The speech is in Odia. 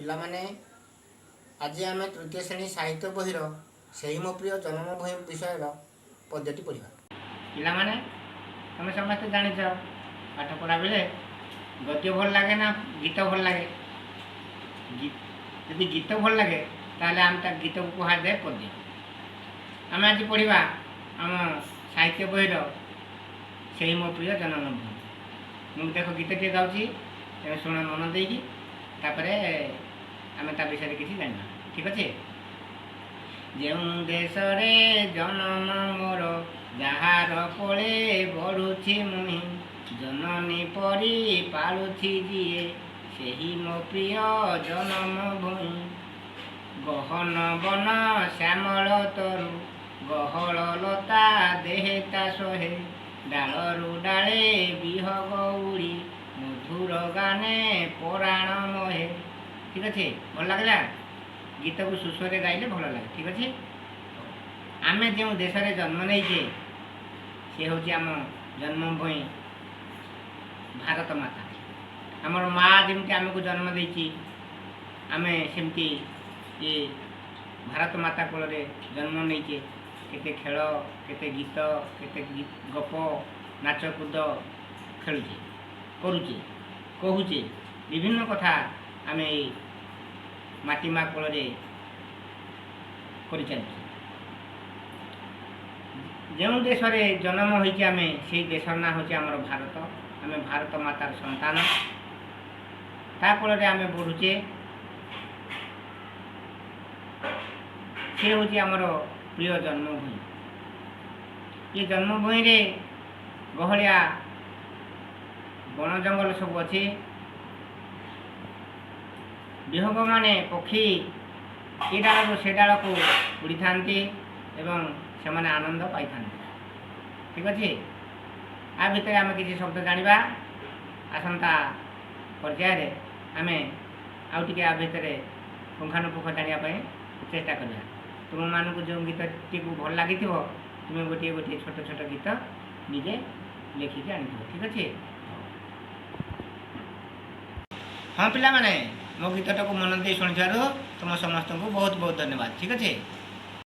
ପିଲାମାନେ, ଆଜି ଆମେ ତୃତୀୟ ଶ୍ରେଣୀ ସାହିତ୍ୟ ବହିର "ସେହି ମୋ ପ୍ରିୟ ଜନ୍ମଭୂମି" ବିଷୟର ପଦ୍ୟଟି ପଢ଼ିବା। ପିଲାମାନେ, ତମେ ସମସ୍ତେ ଜାଣିଛ, ପାଠ ପଢ଼ା ବେଳେ ଗଦ୍ୟ ଭଲ ଲାଗେ ନା ଗୀତ ଭଲ ଲାଗେ? ଯଦି ଗୀତ ଭଲ ଲାଗେ, ତାହେଲେ ଆମେ ତା ଗୀତକୁ କୁହାଯାଏ ପଦ୍ୟ। ଆମେ ଆଜି ପଢ଼ିବା ଆମ ସାହିତ୍ୟ ବହିର "ସେହି ମୋ ପ୍ରିୟ ଜନ୍ମଭୂମି"। ମୁଁ ଦେଖ ଗୀତଟିଏ ଗାଉଛି, ତେଣୁ ଶୁଣ ମନ ଦେଇକି। ତାପରେ ଆମେ ତା ବିଷୟରେ କିଛି ଜାଣିବା। ଠିକ୍ ଅଛି? ଯେଉଁ ଦେଶରେ ଜନମ ମୋର, ଯାହାର କୋଳେ ବଢ଼ୁଛି ମୁହିଁ, ଜନନୀ ପରି ପାଳୁଛି ଯିଏ, ସେହି ମୋ ପ୍ରିୟ ଜନମ ଭୂଇଁ। ଗହନ ବନ ଶ୍ୟାମଳ ତରୁ, ଗହଳ ଲତା ଦେହେ ତା ଶୋହେ, ଡାଳରୁ ଡାଳେ ବିହଗ ଉଡ଼ି ମଧୁର ଗାନେ ପରାଣ ମୋହେ। ଠିକ୍ ଅଛି? ଭଲ ଲାଗିଲା? ଗୀତକୁ ସୁସ୍ୱରରେ ଗାଇଲେ ଭଲ ଲାଗେ। ଠିକ୍ ଅଛି? ଆମେ ଯେଉଁ ଦେଶରେ ଜନ୍ମ ନେଇଛେ, ସେ ହେଉଛି ଆମ ଜନ୍ମଭୂମି ଭାରତ ମାତା। ଆମର ମା ଯେମିତି ଆମକୁ ଜନ୍ମ ଦେଇଛି, ଆମେ ସେମିତି ଏ ଭାରତ ମାତା କୋଳରେ ଜନ୍ମ ନେଇଛେ। କେତେ ଖେଳ, କେତେ ଗୀତ, କେତେ ଗପ, ନାଚ କୁଦ ଖେଳୁଛେ, କରୁଛେ, କହୁଛେ, ବିଭିନ୍ନ କଥା ଆମେ ଏଇ ମାଟି ମା କୋଳରେ କରିଚାଲିଛେ। ଯେଉଁ ଦେଶରେ ଜନ୍ମ ହୋଇଛେ ଆମେ, ସେଇ ଦେଶର ନାଁ ହେଉଛି ଆମର ଭାରତ। ଆମେ ଭାରତ ମାତାର ସନ୍ତାନ। ତା କୋଳରେ ଆମେ ବଢ଼ୁଛେ। ସେ ହେଉଛି ଆମର ପ୍ରିୟ ଜନ୍ମଭୂମି। ଏ ଜନ୍ମଭୂମିରେ ଗହଳିଆ ବଣ ଜଙ୍ଗଲ ସବୁ ଅଛି। ବିହଙ୍ଗମାନେ, ପକ୍ଷୀ ଏ ଡାଳରୁ ସେ ଡାଳକୁ ଉଡ଼ିଥାନ୍ତି ଏବଂ ସେମାନେ ଆନନ୍ଦ ପାଇଥାନ୍ତି। ଠିକ୍ ଅଛି? ଆ ଭିତରେ ଆମେ କିଛି ଶବ୍ଦ ଜାଣିବା। ଆସନ୍ତା ପର୍ଯ୍ୟାୟରେ ଆମେ ଆଉ ଟିକେ ଆ ଭିତରେ ପୁଙ୍ଖାନୁପୁଙ୍ଖ ଜାଣିବା ପାଇଁ ଚେଷ୍ଟା କରିବା। ତୁମମାନଙ୍କୁ ଯେଉଁ ଗୀତଟିକୁ ଭଲ ଲାଗିଥିବ, ତୁମେ ଗୋଟିଏ ଗୋଟିଏ ଛୋଟ ଛୋଟ ଗୀତ ନିଜେ ଲେଖିକି ଆଣିଥିବ। ଠିକ୍ ଅଛି? ହଁ ପିଲାମାନେ, ମୋ ଗୀତଟାକୁ ମନ ଦେଇ ଶୁଣିଥିବାରୁ ତୁମ ସମସ୍ତଙ୍କୁ ବହୁତ ବହୁତ ଧନ୍ୟବାଦ। ଠିକ୍ ଅଛି?